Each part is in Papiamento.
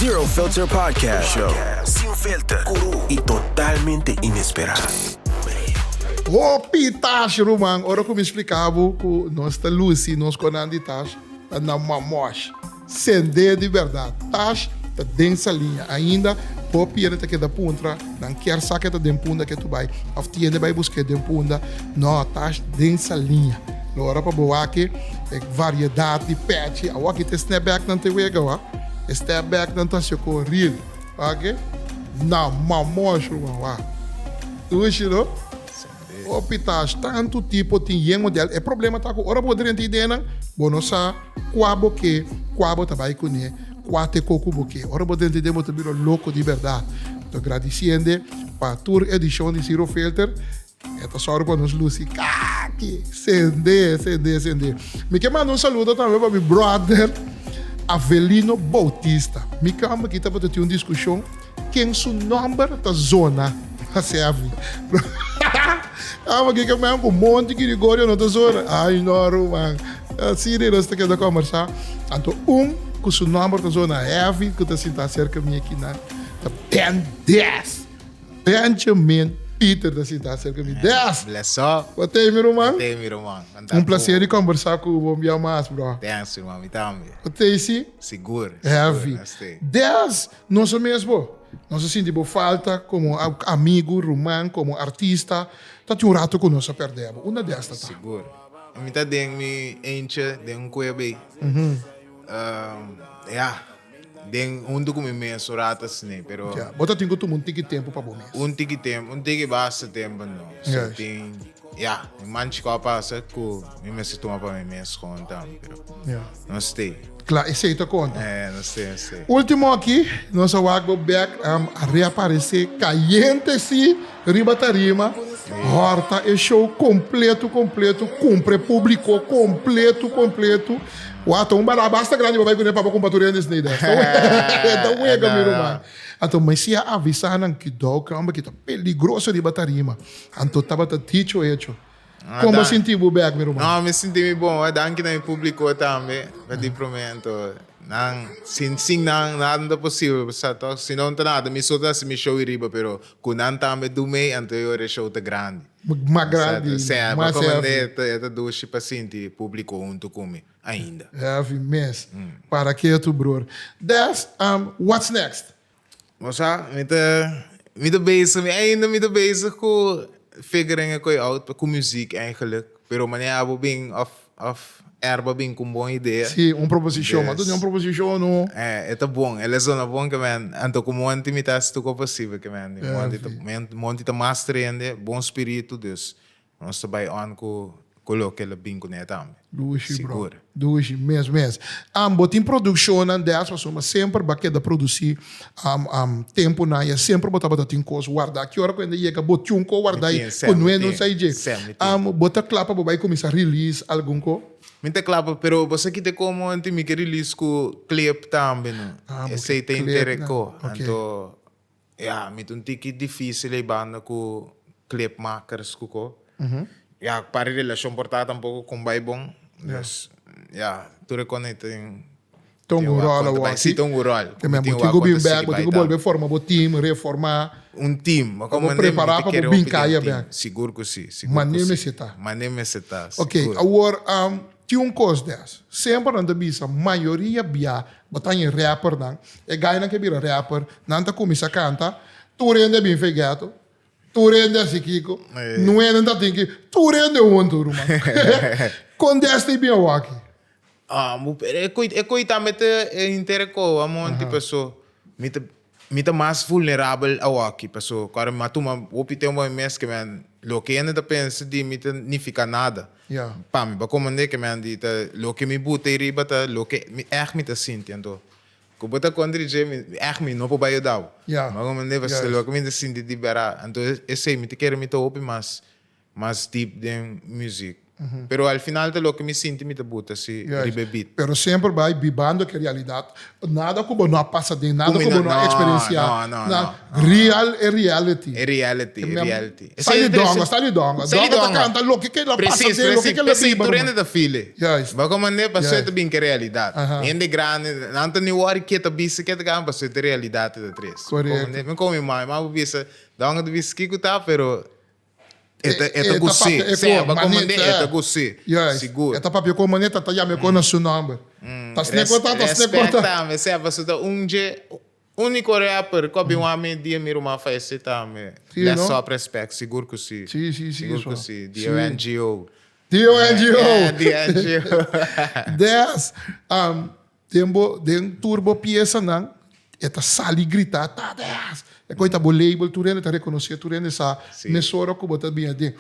Zero Filter Podcast Show. Sin filter, curu y totalmente inespera. Hopi Tash ruman, ora ku mi splika bo ku nos ta lusi nos konan di Tash ta na mamosh. Sendé di bèrdat. Tash ta den saliña ainda, hopi hende ta keda puntra, nan kier sa ke ta den punda ke tu bai òf tiende bai busk'é den punda. No, Tash den saliña. Lo ora pa bo wak e variedat di pèchi. Awor aki ta e snapbacknan ta e wega wak. E stepbacknan ta hasi ku real. Wak e? Na mamosh ruman wak. Dushi no? Hopi Tash, tantu tipo tin yen model. E problema ta ku ora bo drenta ideanan, bo no sa. Kua bo ke, kua bo ta bai kuné, kua te koku bo ke. Ora bo drenta den bo ta bira loko di bèrdat. Ta gradisiende pa tur edishon di Zero Filter. E ta sòru pa nos lusi kaki. Sende, sende, sende. Mi ke manda un saludo tambe pa mi brother Avelino Bautista. Mi kamba aki tabata tin un diskushon ken su nòmber ta zona na Sevi. Amo kiko men ku Monty Girigorio no ta zona. Ai no ruman. Asina nos ta keda kombersá. Anto un ku su nòmber ta zona heavy ku ta sintá serka mi akinan ta Ben Des. Benjamin Pieter ta sintá serka mi. Des! Bless up. Bo tei mi ruman? Bo tei mi ruman. Un plaser di kombersá ku bo un bia mas, bro. Thanks ruman, mi tambe. Bo tei si? Sigur. Heavy. Des! Nos a mes bo. Nos a sinti bo falta komo amigu, ruman, komo artista. Ta tin un rato ku nos a pèrdè bo. Unda Des ta ta? Sigur. Mi ta den mi eentje den un cueva ey. Ya, den hunto cu mi mes un rato asina, pero. Ya, bo ta tin cu tuma un tiki tempo pa bo mes. Un tiki tempo, un tiki basta tempo no. So tin, ya, mi manchi cu a pasa cu mi mester tuma pa mi mes gewoon tambe, pero. Ya. No stay. Kla, esey ta konta. Eh, no stay, no stay. Ultimo aki, nos a wak bo bek a reaparece cayente si riba tarima. Horta e show completo completo, cumpra e publico completo completo. Wak ta un bala basta grandi bo bai cune pa bo cumpra tur hende snei des. Ta wega mi ruman. Anto mi si a avisa nan kidou ke homber ki ta peligroso riba tarima. Anto tabata dicho hecho. Kon bo sinti bo bek, mi ruman? No, mi sinti mi bon. Danki na mi publico tambe pa di prome. Anto nan, sin sin nan nada no ta posibel, bo sa tok. Si no ta nada, mi so ta hasi mi show riba, pero ku nan tambe du mei, anto e ora e show ta grandi. Mas grandi, mas heavy. E ta dushi pa sinti publico hunto ku mi ainda. Heavy mes. Para ketu, broer. Des, what's next? Bo sa, mi ta, mi ta bezig, mi ainda mi ta bezig ku figuring e koi out, ku muziek eigenlijk. Pero manera abo bin of, of Erba bin ku un bon idea. Sí, un proposishon. Ma tu tin un proposishon no? Eh, e ta bon, el a zona bon ke men. Anto ku Monty mi ta hasi tur kos posibel ke men. Monty ta, Monty ta mas trende, bon spiritu, dus Nos ta bai on ku ku loke el a bin kuné tambe. Dushi bro. Sigur. Dushi, mes mes. Am bo tin produkshonnan des pasobra semper bo a keda produsí am am tempunan ya semper bo tabata tin kos wardá. Ki ora ku hende yega bo tin un ko wardá Mi i tin, ku sem, mi nue no tin, sa i dje. sem, mi tin. Am bo ta kla pa bo bai kuminsá release algun ko? Mi ta kla pa, pero bo sa kite komo antes mi ke release ku clip tambe no. Ah, bo ke Esei ta clip intere nan. ko. Ok. Anto Ya, mi ta un tiki difícil ei banda ku clipmakers ku ko. Ya, par di relashon por ta tampoko kon bai bon. Dus, ya, tur e kon ei tin Ta un tin wak ròl kon ta awor bai. Sí, aki. ta un ròl. Ke men Mi tin bo tin wak ku kon bin ta bèk, sigui bo bai tin ku tambe. bolbe forma bo team, reformá. Un team. Pa bo prepará Mi ta pa bo kere bin hopi den kaya team. bèk. Sigur ku sí, sigur ku Manera sí. mester ta. Manera mester ta, Ok, sigur. awor Tin un kos des, semper nan ta bisa mayoria bia bo ta haña rappernan, e gainan ke bira rapper, nan ta kuminsá kanta, tur hende a bin for e ghetto, tur hende a hasi kiko, no hende ta tin ki, tur hende huntu ruman. Kon des ta e bin awaki? Ah, e koi tambe ta henter e kowa monti paso mi ta Mi ta mas vulnerabel awoki, paso kòrda mi a tuma hopi tempu pa mi mes ke men loke hende ta pensa di mi ta nifiká nada pa mi. Pa komand'é ke men di ta loke mi buta ei riba ta loke mi ègt mi ta sinti. Anto ku bo ta kontra di dje mi ègt mi no por bai yuda bo. Pa komand'é pasobra loke mi ta sinti di bèrdat. Anto esei mi ta kere mi ta hopi mas mas deep den muzik. Pero al final ta loke mi sinti mi ta buta si riba e beat. Pero semper bai bibando ke realidad. Nada ku bo no a pasa den, nada ku bo no a eksperensiá. No, no, no. Real e reality. E reality, e reality. Sta di donga, sta di donga. Donga ta kanta loke ke el a pasa den, loke ke el a biba. P'esei tur hende ta feel e. Bo komand'é pasobra e ta bin ke realidad. Hende grandi, nan ta ni wòri ke ta bisa, ke ta kaba, pasobra e ta realidad e ta tres. Korekto. Mi komo mi mama, mi mama por bisa, donga ta bisa kiko ta, pero E ta, e ta gus'é. E ta papia Sea, ba komand'é, e ta gus'é. Sigur. E ta papia ku manera ta yam'é ku na su nòmber. Ta sne ku ta, ta sne ku ta. Respect tambe, sea, pasobra ta un dje úniko rapper ku a bin wak mi dia mi ruman fayesé tambe. Sí, no? Bless up, respect, sigur ku si. Sí, sí, sí. Sigur ku si. D-O-N-G-O. D-O-N-G-O. D-O-N-G-O. Des, Den bo, den tur bo piesanan, e ta sali grita, Ta Des! E koe ta bo label, tur hende ta rekonosé, tur hende sa mesora ku bo ta bini aden.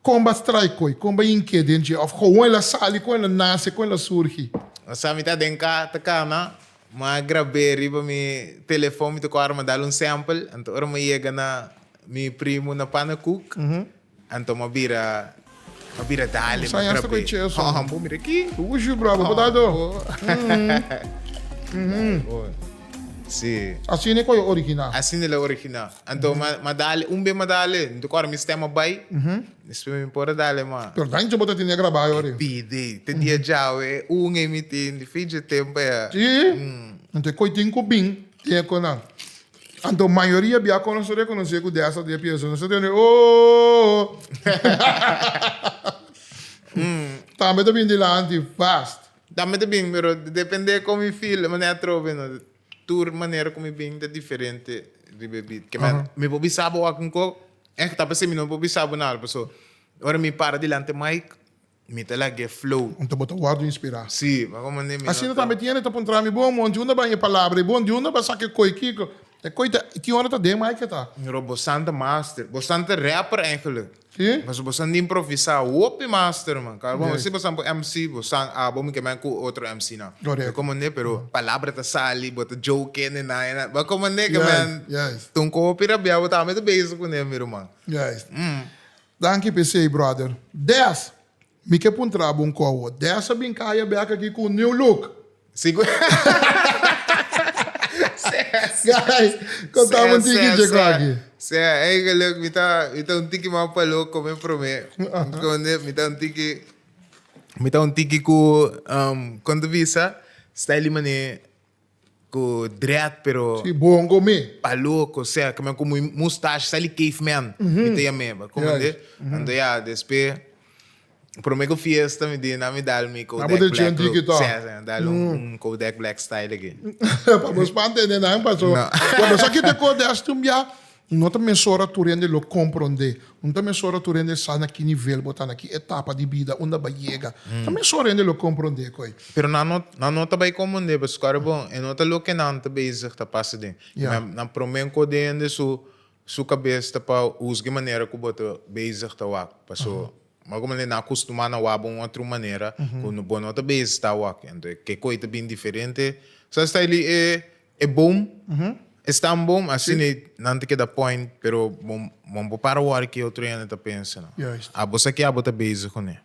Kon bo a strai koe? Kon bo a hink'é den dje? Òf gewoon el a sali, kon el a nase, kon el a surgi? Sa mi ta den ka ta kana, mi a grab'é riba mi telefon, mi ta kòrda mi a dal un sample, anto ora mi a yega na mi primu na Pannekoek, Anto m'a bira, m'a bira dale, m'a Sañaste grab'é. cu cheso. Oh, bo mira aki. Ushi, bravo, bo dado. Sí. Asina e koyo original. Asina el a original. Anto m'a, m'a dale, un be m'a dale, mi ta kòrda mi stem a bai, despues mi por a dale mas. Pero danki bo ta tene grabá ayori. Pidi, te dia djawe, un e mi tin, di fin dje tempo ya. Sí? Anto e koy tin ku bin, tin e konan. Anto mayoria bia kon nos ta rekonosé ku desa di e piensa, nos ta tende ooh. Tambe ta bin dilanti fast. Tambe ta bin, pero depende kon mi feel, manera atrobe no. Tur manera ku mi bin ta diferente riba e beat. Ke men, mi por bisa bo wak un kok, echt ta p'esei mi no por bisa bo nada, paso ora mi para dilanti mic, Mi ta lag'é flow. Anto bo ta wòrdu inspirá. Sí, ma como ne mi no ta. Asina tambe tin hende ta puntra mi, Bon, mon, di unda ban e palabra ei? Bon, di unda bo a saka e koi kiko? E koi ta, tin ora ta den mai ke ta. Pero bosan ta master. Bosan ta rapper eigenlijk. Sí? Pasobra bosan di improvisá hopi master, man. Kaba bon, si bosan por MC, bosan abo mi ke men ku otro MC nan. Correcto. Ma como ne, pero palabra ta sali, bo ta joke hende nan, e nan. Ma como ne ke men. Juist, juist. Ta un koho hopi rabia, bo tambe ta bezig kuné, mi ruman. Juist. Danki p'esei, brother. Des, mi ke puntra bo un kowo. Des a bin kaya bek aki ku un new look. Sigur. Guys, konta mi un tiki dje ku aki. Sè, eigenlijk mi ta, mi ta un tiki mas palo ku mi promé. Konde, mi ta un tiki, mi ta un tiki ku, kon ta bisa, style di manera. Cu dread pero. Si bongo mi. Pa loco sea como cu mi mustache sali caveman mi ta yam'e bo comprende anto ya despues prome cu fiesta mi di nan mi dal mi Kodak Black look sea sea mi dal un Kodak Black style aki. Pa bo spanta hende nan paso cuando sa kita Kodak stumbia No ta mesora tur hende lo komprondé. No ta mesora tur hende sa na ki nivel bo ta, na ki etapa di bida, unda bo a yega. Ta mesora hende lo komprondé koe. Pero nan no, nan no ta bai komprondé pasobra bon, e no ta loke nan ta bezig ta pasa den. Ja. Nan promé ku den hende su, su kabes ta pa husga e manera ku bo ta bezig ta wak. Paso, ma komo nan a kustumá na wak bo un otro manera ku bo no ta bezig ta wak. Anto ke koe ta bin diferente. Sa sta li e E boom, e stamboom, asina nan ta keda point, pero bo bo por para wòrdu ke otro hende ta pensa no. Juist. Abo sa ke abo ta bezig kuné.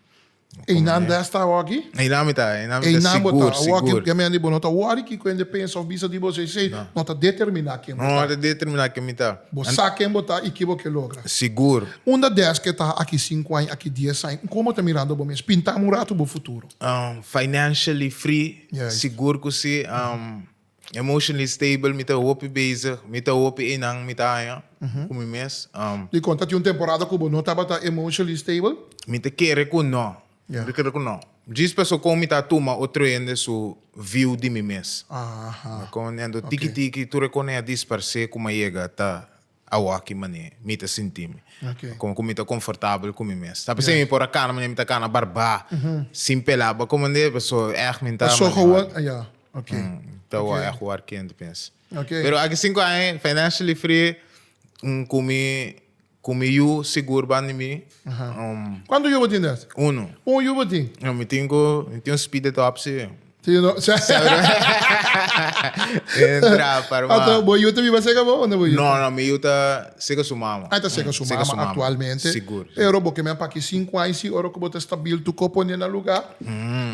Einan des ta awor-aki? Einan mi ta, einan mi ta, Einan bo sigur, ta. Awor-aki, sigur. ya mi a di bo no ta wòrdu kiko hende pensa òf bisa di bo, esei no ta determiná ken bo No ta. ta determiná ken mi ta. Bo sa ken bo ta i ki bo ke logra. Sigur. Unda des ke ta aki sinku aña, aki dies aña, komo ta mirando bo mes? Pintami un ratu bo futuro. Financially free, sigur ku si. Emotionally stable, mi ta hopi bezig, mi ta hopi einan mi ta haña ku mi mes. Dikon ta tin un temporada ku bo no tabata emotionally stable? Mi ta kere ku no. Mi ta kere ku no. Djis paso kon mi ta tuma otro hende su view di mi mes. Kon ando tiki tiki tur e kone a disparsé ku mi a yega ta Awor ki manera mi ta sinti mi. Como cu mi ta comfortabel cu mi mes. Ta p'esei mi por a cana manera mi ta cana barbá, sin pelá. Bo comprende? Pasobra echt mi ta Paso manera gewoon, ya, ok. Ta wou echt wou kende pensa. Pero aki cinco aña financially free, cu mi, cu mi yu sigur banda di mi. Cuanto yu bo tin des? Uno. Un yu bo tin? Mi tin cu, mi tin un speed it up si. Si no, si. Entra, parma. Anto, bo yu ta biba serka bo? Unda bo yu? No, no, mi yu ta serka su mama. Ah, ta serka su mama aktualmente. Sigur. Pero bo ke men pa ki sinku aña si ora ku bo ta stabil tur ko pone na lugá,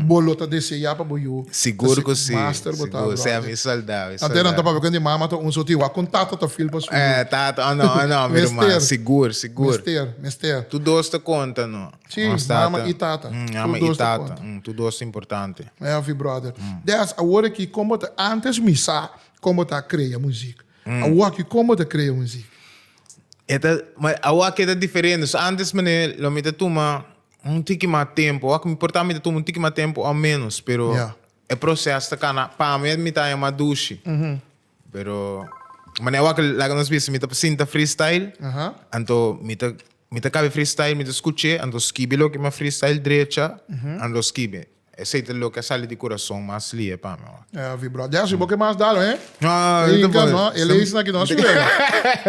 bo lo ta deseá pa bo yu. Sigur ku si. Master bo ta. Sigur, sea mi soldá, mi Anto nan soldá. ta papia ku di mama ta un soti, wak un tata ta fil pa su yu. Eh, tata, oh no, oh no, mi ruman. Mester. Sigur, sigur. Mester, mester. Tur dos ta konta, no. Sí, Nos mama tata. i tata. Mama Tur i dos ta tata. konta. Tur dos ta importante. Heavy brother. Des, awor aki kon bo ta, antes mi sa kon bo ta krea muziek. Awor aki kon bo ta krea muziek? E ta, ma awor aki e ta diferente. So antes mane lo mi ta tuma un tiki mas tempo. Awor mi por ta mi ta tuma un tiki mas tempo o menos, pero e proces ta kana, pa mi mi ta haña mas dushi. Pero mane awor aki laga nos bisa mi ta sinta freestyle, anto mi ta mi ta kabe freestyle, mi ta skuch'é, anto skibi loke mi a freestyle drecha, anto skibi. Esei ta loke a sali di kurason mas lie pa mi. Heavy bro. Desi bo ke mas dalo he? No, no Inka ta no, e leis na ki no suela.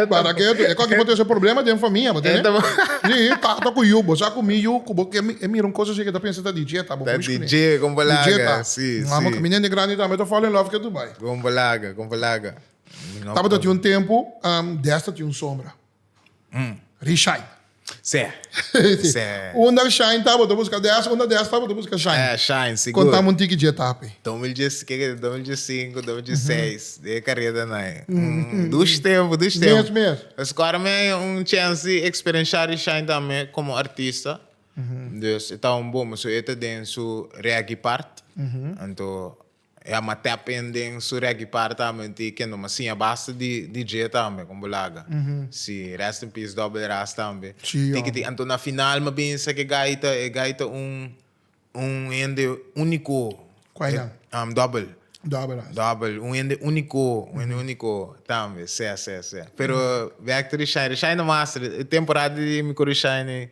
Para ke e koki bo tin ese problema den famia, bo tene? Si, tata ku yu, bo sa ku mi yu ku bo ke e mira un kos asi ke ta pensa ta DJ ta, bo Ta kush kuné. DJ, kon bo DJ laga, ta. si, Mama si. ku mi nene grandi tambe ta fall in love ke Dubai. Kon bo laga, kon bo laga. Mi no Tabata por. tin un tempu, Des ta tin un sombra. Rishine. Sí. Sí. Unda Shine ta, bo ta buska Des, unda Des ta, bo ta buska Shine. Eh, Shine, sigur. Konta mi un tiki dje tapi. 2010, ke ke 2015, 2016, de kareda nai. Dush tempu, dush tempu. Mes, mes. Pues kora mi haña un chance di eksperenshá Rishine tambe komo artista. Dus e ta un bon, pasobra e ta den su reggae part. Anto Ya ma tap in den su reggae part tambe ti kendo ma siña basta di di dje tambe con bo laga. Si rest in peace Double Ras tambe. Si Tiki tiki anto na final ma binsa ke gaita e gaita un un hende unico. Cual nan? Double. Double Ras. Double un hende unico un hende unico tambe se se se. Pero back to Rishine Rishine ta master e temporada di mi cu Rishine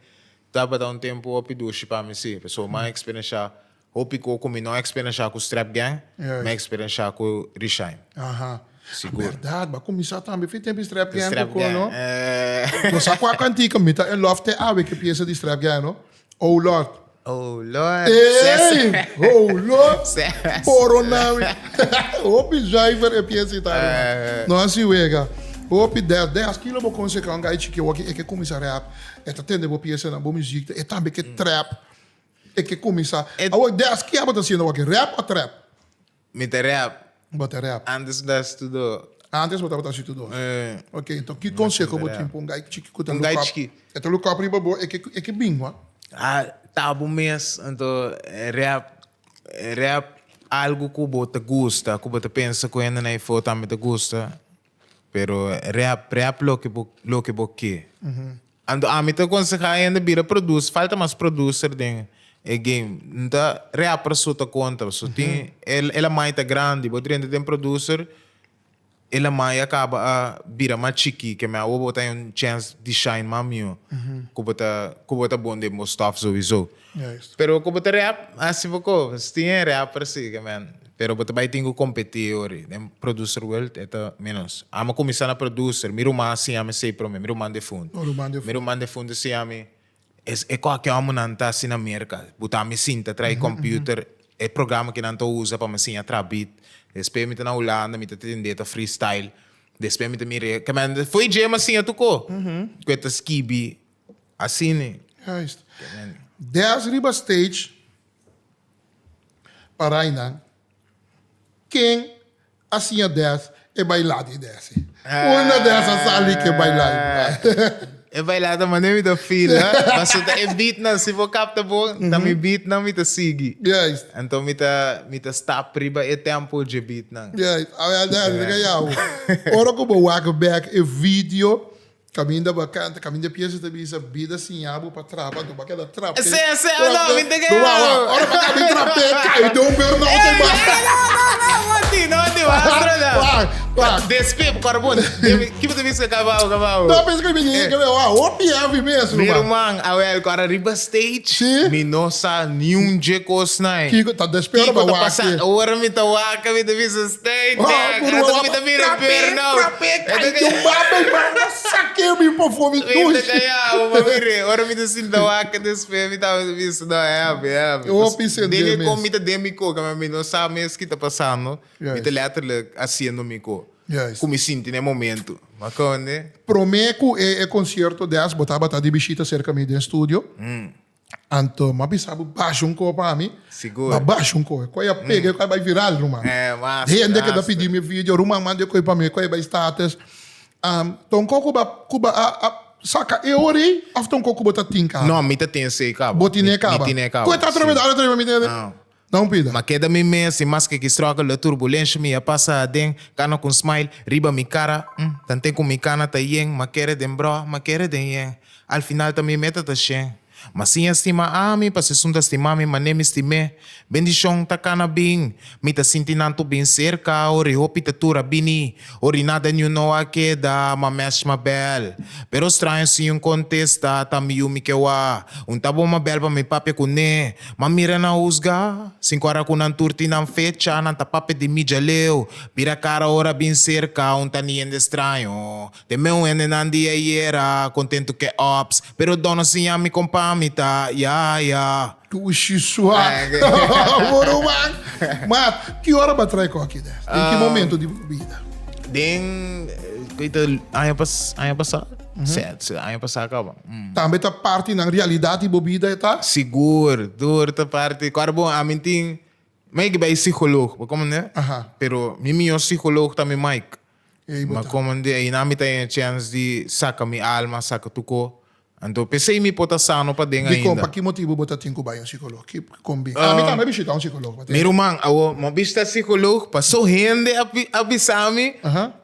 tabata un tempo hopi dushi pa mi si pasobra mi a experiencia Hopi ku ku mi no a eksperenshá ku Strap Gang, mi a eksperenshá ku Rishine. Aha. Sigur. Bèrdat, bo a kuminsá tambe fi tempu di Strap Gang Strap koko, Gang, no? eh. Bo sa kua kantika mi ta in love te awe ku e piesa di Strap Gang, no? Oh Lord. Oh Lord. Ey! Oh Lord. Ses. Poro nami. Hopi zuiver e piesa ta. No hasi wega. Hopi des, des kilo bo konsehá un gai chiki awor e ke kuminsá rap, e ta tende bo piesanan, bo muziek, e tambe ke trap. E ke kuminsá. Awor des ki abo ta hasiendo awor aki? Rap o trap? Mi ta rap. Bo ta rap. Antes mi ta hasi tur dos. Antes bo tabata hasi tur dos. Ok, enton ki konseho bo tin pa un gai chiki ku ta Un look gai up? chiki. E ta look up riba bo, e ke e ke bin wak. Ah, ta bo mes, anto rap, rap algu ku bo ta gusta, ku bo ta pensa ku hende na afó tambe ta gusta, pero rap, rap loke bo loke bo ke. Anto ami ta konsehá hende bira producer, falta mas producer den e game. N ta rapper so ta konta, so tin el el a mai ta grandi, bo drenta den producer el a mai a kaba a bira mas chikí, ke me awor bo ta haña un chance di shine mas mihó ku bo ta ku bo ta bon den bo stuff souiso. Pero ku bo ta rap hasi poko, tin e rapper si ke men. Pero bo ta bai tin ku kompetí ori. Den producer world e ta menos. Amo kuminsá na producer, mi ruman a siña mi esei promé, mi ruman defuntu. Oh, ruman defuntu. Mi ruman defuntu a siña mi es e kòke òmbernan ta hasi na Merka. Buta mi sinta traha e computer, e programa ku nan ta usa pa mi siña traha beat. Despues mi ta na Hulanda, mi ta tende ta freestyle. Despues mi ta mira, ke men fo'i dje mi a siña tur ko. Ku e ta skibi asina. Juist. Des riba stage. Pa Rainan, ken a siña Des e baila di Desi? Unda Des a sali ke baila e baila? E baila ta manera mi ta feel, ha? Pasobra ta e beatnan, si bo kapta bo, ta mi beatnan mi ta sigui. Juist. Anto mi ta mi ta stap riba e tempo dje beatnan. Juist. Awel Des, mi ta yawu. Ora ku bo wak bek e video Caminda bo a canta, caminda piensa ta bisa bida siña bo pa trapa, anto bo a keda trape. Sí, sí, ah, no, mi ta keda. Wou, wou, ora bo a kaba di trape, cai den un burnout Ey, ei basta. no, no, no, no, no, no, basta na. Wak, wak. Despie, kor bon, ki bo ta bisa kabao, kabao? No, pensa ku mi di, ke wou, hopi heavy mes, Mi ruman. ruman, awel, kor riba stage, Sí. mi no sa niun dje kos nai. Kiko ta despie ora Kiko bo ta wak pasa, ke. ora mi ta wak, mi ta bisa, stay, Oh, Jack, puru anto wak. mi ta mira. bira burnout. Trape, kai di un baba i banda sake mi pafó mi Mi ta dushi. kaya, ma mire, ora mi ta sinta wak despues mi tabata bisa, no, heavy, heavy. Hopi sende Den e mes. ko mi ta den mi ko, mi no sa mes ki ta pasando. Mi ta Juist. letterlijk haciendo mi ko. Juist. Ku mi sinti na e momento. Ma konde? Promé ku e e konsierto des bo tabata di bishita serka mi den studio. Anto m'a bisa bo basha un ko pa mi. Sigur. M'a basha un ko. E koi a pega, e koi a bai viral, ruman. Eh, massa, Hende keda massa. pidi mi video, ruman manda e koi pa mi, e koi a bai status. Ta un ko ku bo a ku bo a a saka e ora ei òf ta un ko ku bo ta tin kaba? No, mi ta tin esei kaba. Bo tin e kaba? Mi tin e kaba, Ku e ta atrebe si. atrebe atrebe mi tende? No. Na un pida. Ma keda mi mes i maske ki struggle e turbulensha mi a pasa aden Kana ku un smile riba mi kara mm Tanten ku mi kana ta yen Ma kere den bro, ma kere den yen Al final ta mi meta ta shen Ma siña stima ami pa sesun ta stima mi Mane mi stim'é Bendishon ta kana bin Mi ta sinti nan tur bin serka Ori hopi ta tur a bini Ori nada niun no a keda Ma mesh ma bel Pero straño si un kontesta Ta mi yu mi ke wak Un ta bo ma bel pa mi papia kuné Ma mira nan husga, sin kora ku nan tur tin nan fecha, nan ta papia di mi djaleu. Bira kara ora bin serka, un ta ni hende straño. Te meu hendenan di ayera, kontentu ke ops, pero dono siña mi kon pa mi ta, ya ya. Dushi suak, bo ruman. Maat, ki ora bo a trae koki des? Den ki momento di bo bida? Den, koita aña pas, aña pasá? Sè, aña pasá kaba. Tambe ta parti nan realidad di bo bida e ta? Sigur, tur ta parti. Kor bon, ami tin, mi ke bai psicoloog, bo komende? Aha. Pero mi mihor psicoloog ta mi Mike. Ei bo Ma ta. komende, einan mi ta haña chèns di saka mi alma, saka tur ko. Anto p'esei mi por ta sano paden Dikon, ainda. pa ki motibu bo ta tin ku bai un psicoloog? Ki kombin? Ami tambe a bishita un psicoloog, bo Mi tin? ruman, awo, mi a bishita psicoloog paso hende a a bisa mi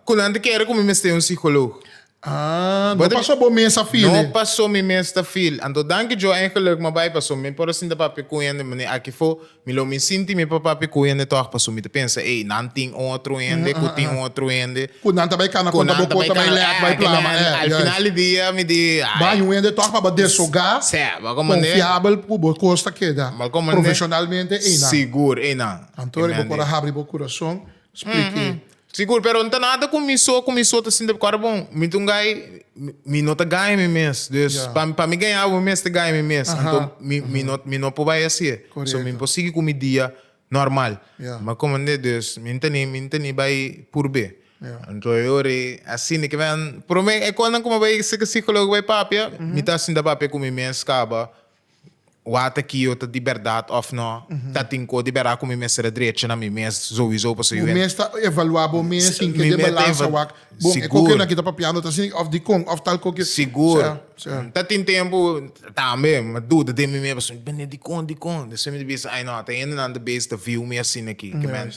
ku nan ta kere ku mi mester un psicoloog. Ah, no paso bo mes a feel No e. paso mi mes ta feel. Anto danki Joe eigenlijk m'a bai paso mi por a sinta papia ku hende mane aki fo mi lo mi sinti mi por papia ku hende tog paso mi ta pensa ey nan tin otro hende ku tin otro hende. Ku nan ta bai kana Ku konta nan bo ta bai kota bai kana lek bai eh ke plama men eh al juist. final di dia mi di ay. Bai un hende tog pa bo desoga Sè bo komende. konfiabel ku bo kos ta keda Bo komende. profeshonalmente eynan. Sigur eynan. Anto bo por a habri bo kurason splike. Sigur, pero no ta nada ku mi so, ku mi so ta sinti kòrda bon, mi ta un gai, mi no ta gaña mi mes. Dus Ya. pa pa mi gaña mi mes ta gaña mi mes. Aha. Anto mi mi no mi no por bai hasié. So mi Korekto. por sigui ku mi dia normal. Ya. Ma komende dus mi no ta ni mi no ta ni bai purb'é. Ya. Anto e ora ei asina ke men promé e kosnan ku mi a bai seka sikologo bai papia, mi ta sinta papia ku mi mes kaba. Wata ki yo ta di bèrdat òf no, ta tin ko di bèrdat ku mi mester a drecha na mi mes souiso pasobra Bo mes ta evaluá bo mes sin ke den balansa wak, bon e koke nan ki ta papiando ta asina òf dikon òf tal koke. Sigur. Sè, sè. Ta tin tempu tambe mi a duda den mi mes pasobra mi bende dikon dikon despues mi ta bisa ai no ta hendenan ta bezig ta viu mi asina aki ke men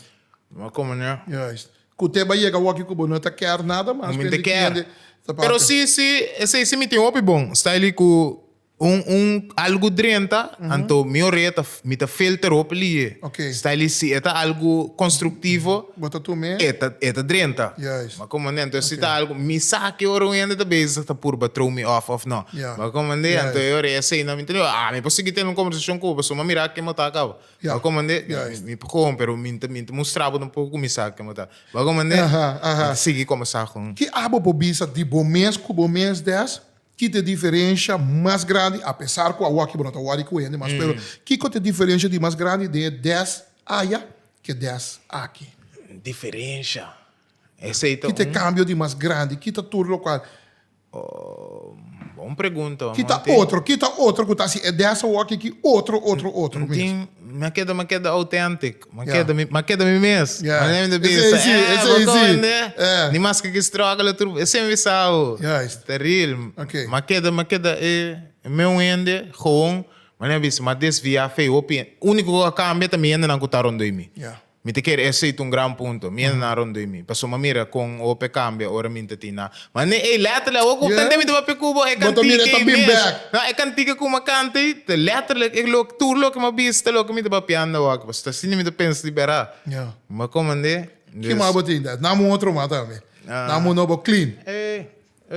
mi a komo no. Juist. Ku te bai yega wak ku bo no ta kèr nada mas Mi ta pende ki kèr. hende ta papia. Pero si si esei si mi tin hopi bon style ku Un un algu drenta, anto mi orea ta mi ta filter hopi lihe. Ok. Style si e ta algu constructivo, Bo ta tum'é? e ta e ta drenta. Juist. Ma como anto si ta algu mi sa ki ora un hende ta bezig ta purba throw mi off of no. Ja. Ma como ande Juist. anto e ora esei no mi ta ah mi por sigui tene un conversacion cu bo pasobra mi a mira ken bo ta caba. Ja. Ma como ande Juist. mi por gewoon pero mi ta mi ta mustra bo tampoco cu mi sa ken bo ta. Ma como ande Aha, aha. mi ta sigui combersa con. Ki abo por bisa di bo mes cu bo mes des? Ki ta e diferensha mas grandi, apesar ku awoki bo no ta wòri ku hende mas, pero kiko ta e diferensha di mas grandi den e des aya ku e des aki? Diferensha? Esei ta Ki ta e un. kambio di mas grandi? Ki ta tur lokual? Bon pregunta. Ki ta otro? Ki ta otro ku ta hasi e des awoki ki otro, otro, otro mes? Tin, mi a keda, mi a keda authentic. Mi a keda mi, mi a keda mi mes. Yeah. Mi a bisa, Esei si, eh, esei bo si. komende. Eh. Ni maske ki struggle tur, esei mi bisa bo. Juist. Ta real. Ok. Mi a keda, mi a keda e meu hende, gewoon. Mi a bisa, mi a desvia fe hopi. Uniko ku a kambia ta mi hendenan ku ta rondó di mi. Yeah. Mi ta kere esei ta un gran punto. Mi hende nan rondó di mi. Pasobra mi a mira kon hopi a kambia ora mi ta tin nan. Ma ne, ey, letterlijk, awor ku Yeah. tende mi ta papia ku bo, e Bo ta mira, kantika e ta ei bin mes. bek. No, e kantika ku mi a kanta ei, ta letterlijk e loke, tur loke mi a bisa ta loke mi ta papiando awor. Pasobra ta asina mi ta pensa di bèrdat. Yeah. Mi a komand'é. Ki Dus, mas bo tin? Nam un otro mas tambe. Nam un nobo clean. eh,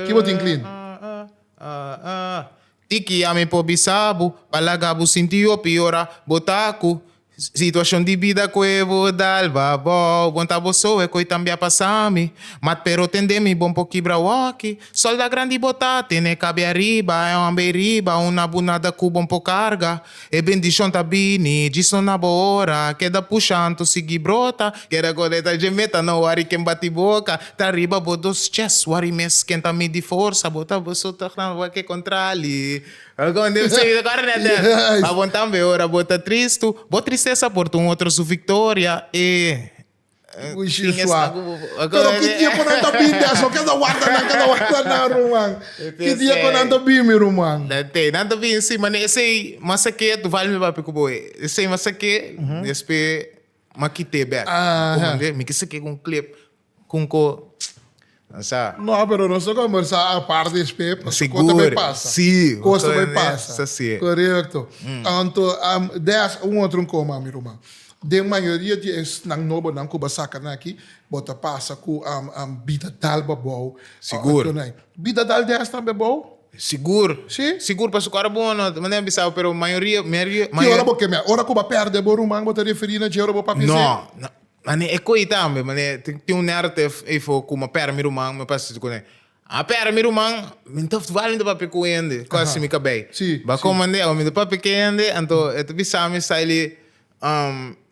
Ki bo tin clean? ah, ah, ah, ah. Tiki a mi por bisa bo, pa laga bo sinti hopi ora bo ta ku. Situacion di bida koe bo dal ba bou Bon ta bo soe koe tambe a pasa mi Mat pero tende mi bon por kibra woki Solda grandi bo ta tene kabe ariba E homber riba un na bu nada ku bon por karga E bendicion ta bini djis no na bo ora Keda pusha anto sigui brota Keda koneta dje meta no wari ken bati boka Ta riba bo dos chest wari mes ken ta midi forsa Bo ta bo so ta wak e kontrali Pa bo tambe ora bo ta tristu, bo tristesa por ta un otro su victoria. E Uy, sua. Pero ki dia ku nan ta bin des? No keda warda nan, keda warda nan, ruman. Ki dia ku nan ta bin, mi ruman? Nan ta bin, si, mane esei mas a ke, tu vale mi papia ku bo. Esei mas a ke, despe m'a kite bek. Mi ke sake ku un clip. Con co sa. No, pero nos ta conversa apart despues, pasobra cos ta bay pasa. Si. Cos ta bay pasa. Sa si. Correcto. Anto, des un otro un coma, mi ruman. Den mayoria di esnan nobonan cu bo a saca nan aki, bo ta pasa cu bida dal babou. Sigur. Bida dal des tambe bou? Sigur. Si? Sigur, pasobra cu ora bo no, manera mi bisa bo, pero mayoria, mayoria. Ki ora bo keme? Ora cu bo a perde bo ruman, bo ta referi na dje ora bo papia No, no. Mane e koe tambe, mane tin un narrative eyfo ku mi a pèrdè mi ruman, mi pasa ku ne. A pèrdè mi ruman, mi ta wal mi ta papia ku hende, ku hasi mi kabei. Ba komand'é, awe mi ta papia ku hende, anto e ta bisa mi style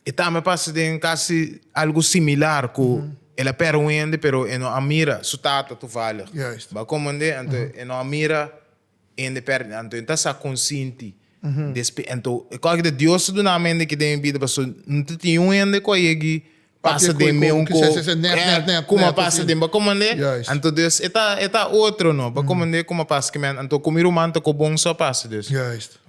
e tambe a pasa den kasi algu similar ku el a pèrdè un hende pero e no a mira su tata toevallig. Ba komand'é, anto e no a mira Hende perde anto e ta sa konsinti despe anto e kos di Dios ta duna mi hende ki den mi bida pasobra no ta tin un hende ku a yegi pasa den mi un ko kuma a pasa den bo komand'é anto dus e ta e ta otro no bo komand'é kuma pasa ki mi anto ku mi ruman ta ku bon so a pasa dus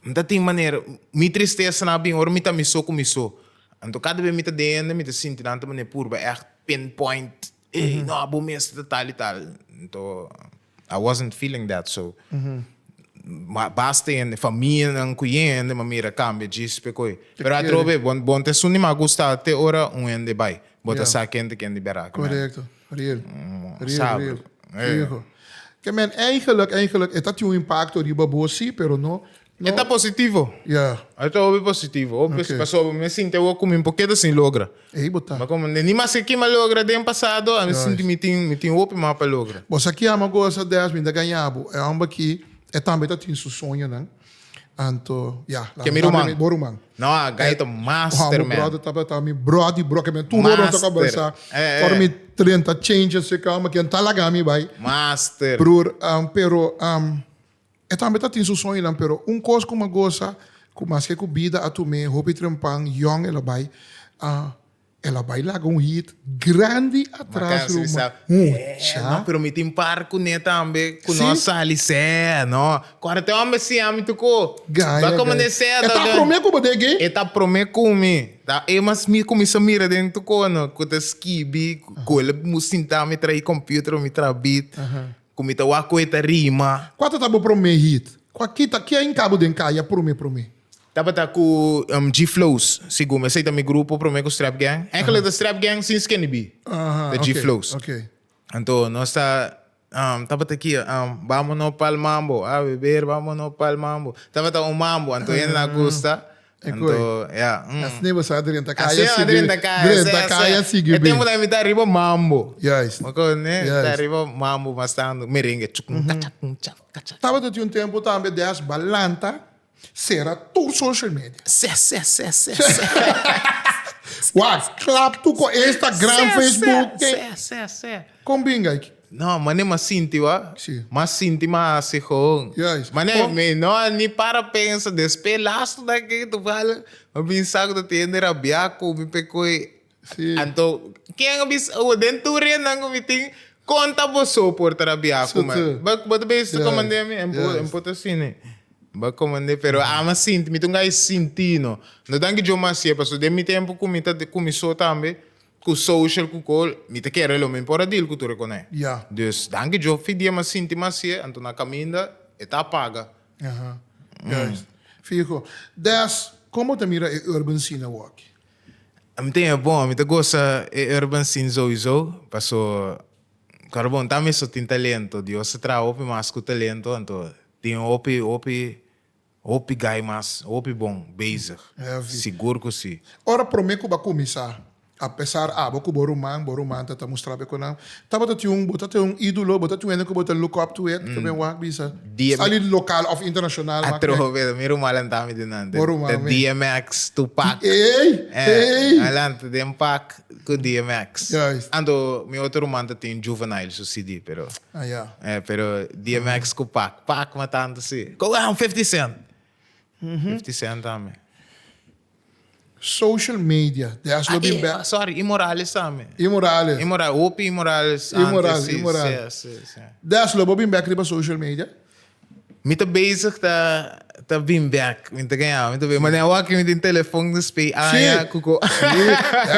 mi ta tin manera mi tristesa nan a bin ora mi ta mi so ku mi so anto kada bes mi ta den hende mi ta sinti nan ta manera purba ègt pinpoint Ey, no, bo mester ta tal y tal. Anto, I wasn't feeling that, so. Ma basta hende, famianan cu hende, ma mira cambia djis pe coy. Pero atrobe, bon, bon ta esun di mas gusta te ora un hende bay. Bo ta sa ken ta ken di bera. Correcto, real. Real, real. Fijo. Ke men eigenlijk, eigenlijk, e ta tin un impacto riba bo si, pero no, E ta positivo. Ja. E ta hopi positivo. Hopi Ok. Pasobra mi sinti awor ku mi por keda sin logra. Ei bo ta. Ma komo ni maske ki mi a logra den pasado, a mi sinti mi tin mi tin hopi mas pa logra. Bo sa ki ama gosa des mi ta gaña bo. E homber aki e tambe ta tin su soñonan. Anto ya. Ke mi ruman? Bo ruman. No, a guy ta master man. Bo brother tabata mi brody bro ke mi tur ora nos ta conversa. Master. Ora mi 30 changes e kama ken ta laga mi bai. Master. Broer, pero E tambe ta tin su soñonan, pero un kos ku mi a gosa, ku maske ku bida a tum'é hopi trempan, yòn el a bai, el a bai laga un hit grandi atras ruma. Mucha. No, pero mi tin par kuné tambe ku no a sali sè, no. Kòrda te hòmber siña mi tuko. Gaya, Ba komo gaya. ne sè E ta promé ku bo deg'é? E ta promé ku mi. Ta e mas mi kuminsá mira den tuko no, ku ta skibi, ku el a sinta mi tra'i computer, mi traha beat. Ku mi ta wak ku e ta rima. Kua ta ta bo promé hit? Kua ki ta ki a hinka bo den kaya promé promé? Tabata ku G-Flows, segun mi. Esei ta mi grupo promé ku Strap Gang. Eigenlijk ta Strap Gang sin Skinny B. Ta G-Flows. Anto nos ta tabata ki Vámonos pa'l mambo, a beber vámonos pa'l mambo. Tabata un mambo, anto hende a gusta. Anto, ya. Asina bo sa drenta kaya Asina sigui. drenta kaya. Drenta kaya sigui E tempo ta mi ta riba mambo. Juist. Bo kono, ta riba mambo mas tanto merengue. Chukun kacha kun cha kacha. Tabata tin un tempo tambe des balanta sera tur social media. Se se se se se. Wak, klap tu ko Instagram, Facebook. Se se se. Kon binga aki? No, mane m'a sinti wa. Si. M'a sinti m'a hasi gewoon. Juist. Mane Kon. mi no a ni para pensa despe lastu ta ke toevallig m'a bin sa ku ta tende rabia ku mi pe koe. Si. Anto ken a bisa awo den tur rennan ku mi tin konta boso por ta rabia ku mi. Su tu. Bo bo ta bisa Juist. komand'é mi? En por Juist. en por ta asina. Bo komand'é pero a m'a sinti mi ta un gai sinti no. No danki djo m'a hasié pasobra den mi tempu ku mi ta kuminsó tambe. Ku social ku kol, mi ta kere lo mi por a deal ku tur e konai. Ya. Dus danki Djo fi dia m'a sinti mas sie, anto na kaminda e ta paga. Aha. Juist. Fijo. Des, kon bo ta mira e urban scene awoki? Mi ta haya bon, mi ta gosa e urban scene souiso, paso kòrda bon ta mi so tin talento, Dios a traha hopi mas ku talento, anto tin hopi hopi. Hopi guy mas, hopi bon bezig. Heavy. Sigur ku si. Ora promé ku bo a kuminsá, apesar abo ku bo ruman, bo ruman ta ta mustra bo ku nan tabata tin un, bo ta tin un ídolo, bo ta tin un hende ku bo ta look up to it, ku ben wak bisa, sali lokal òf internashonal mak mek. Atrobe, mi ruman lanta mi den nan. Bo ruman mi. DMX, Tupac. Ey! Ey! A lanta den pak ku DMX. Juist. Anto mi otro ruman ta tin Juvenile su CD, pero. Ah ya. Eh, pero DMX ku Pac. Pac ma tantu si. Ku ah, 50 Cent. 50 Cent tambe. Social media, des lo bin bek. Sorry, Immorales tambe. Immorales. Immorales, hopi Immorales antes. Immoral, si, Immoral. Si, si, si. Des lo bo bin bek riba social media? Mi ta bezig ta ta bin bek. Mi ta gaña, mi ta bin. Ma den awor mi tin telefon dus p'e aña ku ko. Sí,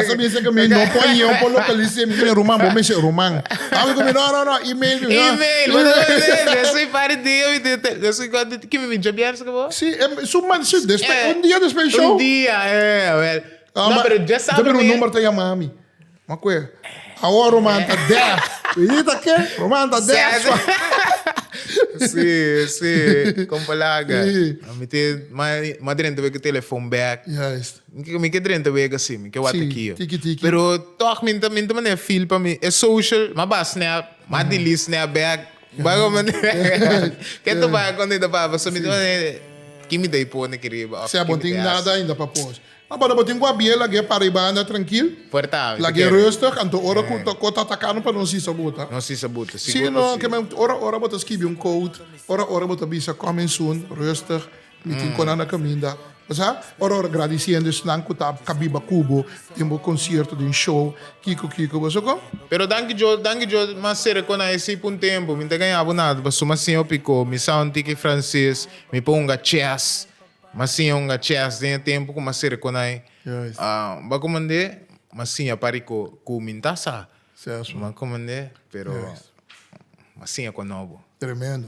esa mi dice ku mi no por ñe por localice mi tin ruman, bo mester ruman. Tabata ku mi no no no email mi. Email, bo ta mester, yo soy par di dia mi tin te, yo soy cuanto, ki mi bin djabièrnè ku bo? Sí, su man, sí, despues, un dia despues show. Un dia, eh, awel. No, pero dja sabi mi. mi. Un number ta yama mi. Ma kue, awor Roman ta def. Weet je ke? Roman ta def. Sí, sí, kompa laga. Sí. Mi te, ma, ma drenta wega telefon bek. Juist. Mi ke drenta wega sí, mi ke wak Sí, akio. tiki tiki. Pero toch mi ta, mi ta manera feel pa mi, e social, ma ba snap, ma delete snap bek. Bago man, ke ta ba kon ta ba, paso mi ta manera, ki mi ta pone ki riba. Sea, bo tin nada ainda pa post. Ah, pero bo tin ku abié lag'é para i banda trankil. Puerta, Lag'é rustig, anto ora ku ta ku ta ataka no pa nos hisa buta. Nos hisa buta, Sí, sigur ku no, sí. ke men ora ora bo ta skibi un code, ora ora bo ta bisa coming soon, rustig, mi tin kona na kaminda. Bo sa? Ora ora gradisiendo esnan ku ta kabiba ku bo den bo konsierto, den show, kiko kiko, bo sa kon? Pero danki Dios, danki Dios, m'a sera kon a esei pa un tempu, mi ta gaña bo nada, pasobra m'a siña hopi ko, mi sa un tiki franses, mi por hunga chess. M'a siña hunga chess den e tempu ku m'a sere ku nan. Juist. Bo a komand'é, m'a siña pari ku ku mi n'ta sa. Cierto. M'a komand'é, pero Juist. m'a siña ku nobo. Tremendo.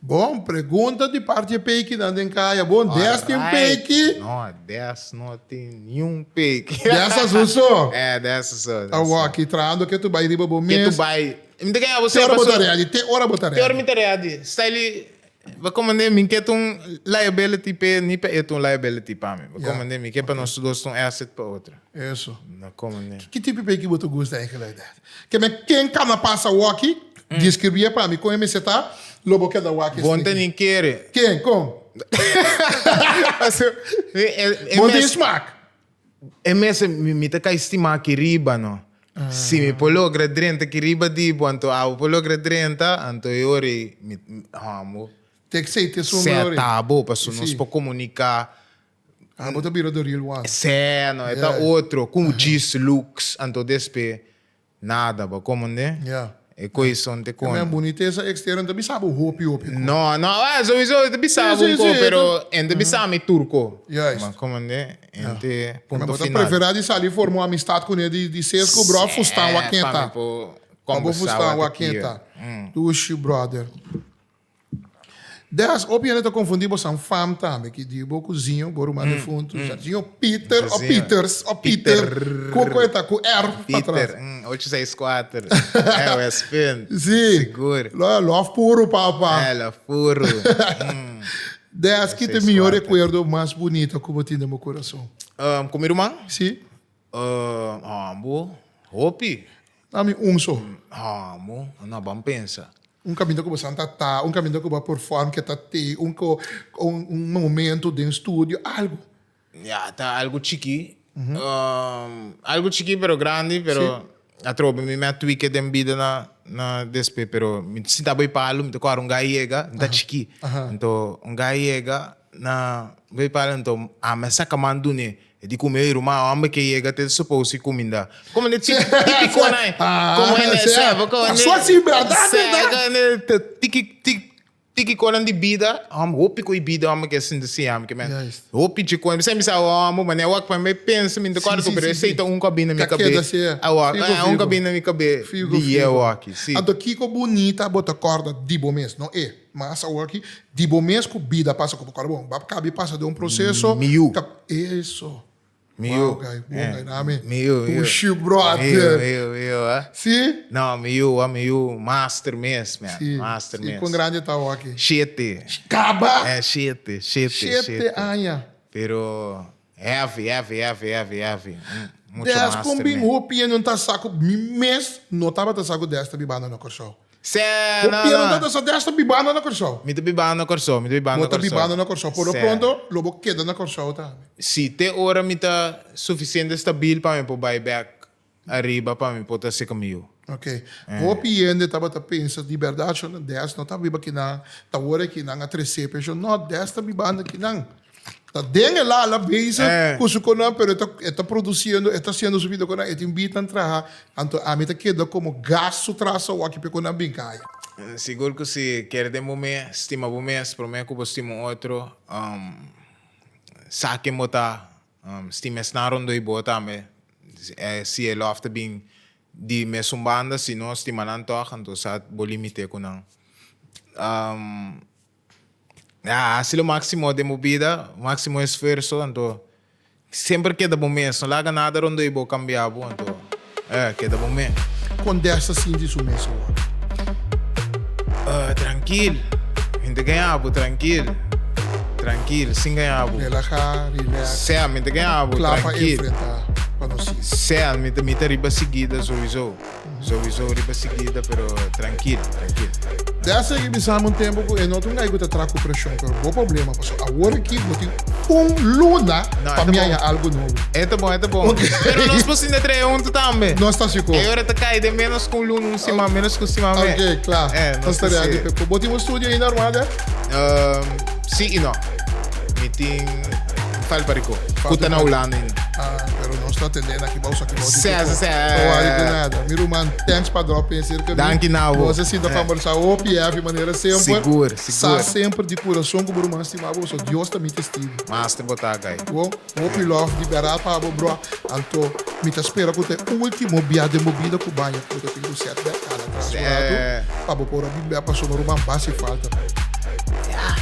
Bon, pregunta di parti e peikinan den kaya. Bon, des tin peiki? No, des no tin niun peiki. Des a so? Eh, des a so. Awor, aki trahando ke tu bai riba bo mes. Ke tu bai. Mi ta gaña bo Te ora bo ta ready, te ora bo ta ready. Te ora mi ta ready. Style Bo komand'é mi ke ta un liability p'e ni pa e ta un liability pa mi. Bo komand'é mi ke pa nos tur dos ta un asset pa otro. Eso. No komand'é. Ki tipo di peki bo ta gusta eigenlijk dad? Ke men ken kana pasa waki, describié pa mi kon e mester ta, lo bo keda waki Bo no ta ni kere. Ken? Kon? Paso, e, e Bo no tin mes- smaak. E mester mi ta kai stima aki riba no. Si mi por logra drenta aki riba di bo anto abo por logra drenta anto e ora ei mi amo. Te esei te esun e ora ei. Seta abo pasobra nos por komuniká. Abo ta bira the real one. Sè no e ta otro ku djis looks anto despe Nada, bo komende? Ja. E koison te Ke men kon. bunitesa externo ta bisa bo hopi hopi ko. No, no, ah, sowieso e ta bisa Sí, bo sí, un ko, sí, pero en ta bisa mi tur ko. Juist. Ma komende, en te Men punto bo ta final. prefera di sali forma un amistad kuné di di ses ku bro fustan wa Sè, ken pa ta. mi por Pa bo kombersa fustan wa wa te ken kier. ta. Dushi brother. Des, hopi hende ta konfundí bo san fam tambe, ki di bo kuzinho, bo ruman defuntu, zinho Pieter o Pieters o Pieter, ku ku e ta ku R pa tras. Pieter, ocho seis kuater, eh Westpunt, Si, sigur. Lòf puru papa. Eh, lòf puru. Des, ki ta e mihó rekuerdo mas bunito ku bo tin den bo kurason? Ku mi ruman? Si. Amo, hopi. Ami un so. Amo, no ban pensa. Un caminda cu bo san ta ta, un caminda cu bo a perform ke ta te, un co, un un momento den studio, algo. Ya, ta algo chiki. Algo chiki pero grandi, pero atrobe mi me a tweak den bida na na despe, pero mi sinta bay palo, mi ta kora un guy yega, mi ta chiki. Anto un guy yega na bay palo, anto ami a saca man dune. E di ku mi, Ey ruman, homber ke yega te suppose si kuminda. Komo ne tip, tipiko nai. Komo hende sa, bo komo Pasó así, berdad, berdad. Ne tiki, tiki, tiki konan di bida, hom, hopi ku e bida homber ke sinti siña mi ke men. Hopi dje kon, mi sa mi sa homber, ma ne wak pa mi pensa, mi no ta kòrda ku, pero esei ta un ku a bini na mi kabe. Awor, un ku a bini na mi kabe di ye awor aki, si. Anto kiko bunita bo ta kòrda di bo mes, no e. Mas awor ki di bo mes ku bida pasa ku bo kòrda bon, bo a kabi pasa den un proseso. Mi yu. Eso. Mi Wow, yu. guy, bon guy, nami. Mi yu, mi yu. Pushi, brother. Mi yu, mi yu, mi yu, eh. Si? No, mi yu, ah, mi yu, master mes, man. Si. Master Si, mes. kon grandi ta awaki? Shete. Kaba! Eh, shete, shete, Shete shete. aña. Pero heavy, heavy, heavy, heavy, heavy. Mm, Mucho Des master kon bin mes. hopi e no ta sa ku mi mes no tabata sa ku Des ta bibando na Kòrsou. Sè, no, Hopi e no no. tabata sa Des ta bibando na Kòrsou. Mi ta bibando na Kòrsou, mi ta bibando Bo na ta Kòrsou. bibando na Kòrsou. Por lo Sè. pronto lo bo keda na Kòrsou tambe. Si te ora mi ta sufisiente stabil pa mi por bai bèk ariba pa mi por ta seka mi yu. Ok. Hopi hende tabata pensa di bèrdat shon na Des no ta biba kinan, ta wor kinan a tresé pe shon. No, Des ta bibando kinan. Ta den e la ala bezig ku su konan pero e ta e ta produsiendo, e ta hasiendo su bida konan, e tin bitnan traha. Anto ami ta keda komo gas su tras awor aki pe konan bin kaya. Sigur ku si kere den bo mes, stima bo mes promé ku bo stima un otro. Sa ken bo ta, stima esnan rondó di bo tambe. Si e lòf ta bin di mesun banda, si no stima nan tòg, anto sa bo limité ku nan. Ya, hasi lo máksimo den bo bida, máksimo esfuerso, anto semper keda bo mes, no laga nada rondó di bo kambia bo, anto keda bo mes. Kon Des ta sinti su mes awor? Trankil, mi ta gaña bo, trankil, trankil, sin gaña bo. Relahá, relax. Sea, mi ta gaña bo, Kla pa trankil. enfrentá pa nos sigui. Sea, mi ta, mi ta riba siguida souiso. Souiso riba siguida, pero trankil, trankil. Des a bisa mi un tempu ku e no ta un guy ku ta traha ku preshon, pero bo problema pasobra awor aki bo tin un luna pa mi haña algu nobo. E ta bon, e ta bon. Pero nos por sinta traha huntu tambe. Nos ta sigur. E ora ta kai den menos ku un luna, un siman, menos ku un siman mes. Ok, kla. Nos ta ready p'e. Bo tin un studio ainda armá dè? Si i no. Mi tin un fal pariko. Ku ta na Hulanda ainda. Ah, pero nos ta atendé na kibou sa kibou di Sè, kiko. sè, sè. No wari ku nada. Mi ruman, thanks pa drop in serka mi. Danki na bo. Nos a sinta kombersá hopi heavy manera semper. Sigur, sigur. Sa semper di kurason ku bo ruman stima bo, pasobra Dios ta mi testigu. Master bo ta kai. Bo, hopi love di bèrdat pa bo, bro. Anto, mi ta spera ku ta e último bia den bo bida ku baña ku bo ta tin ku sèt bèk kala tras un ratu pa bo por a bin bèk pasobra ruman basi falta. Ya,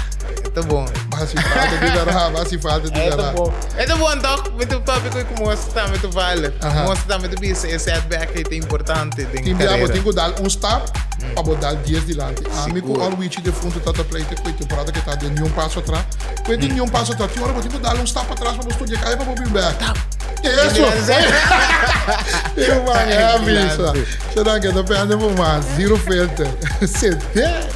e ta bon. Basi falta di bèrdat, basi falta di E ta bèrdat. bon. E ta bon tòg? Mi ta papia ku e ku mos tambe ta vale. Mos tambe ta bisa e setback ei ta importante den Tin bia bo karera. tin ku dal un stap pa bo dal dies dilanti. Ami ku Sigur. Orwichi defuntu ta ta pleite ku e temporada ke ta den niun paso atras. Ku e tin niun paso atras, tin ora bo tin ku dal un stap atras pa bo studia kaya pa bo bin bèk. Eso! Tin un man heavy sa. Xanan ke ta pende por mas. Zero filter. Sete!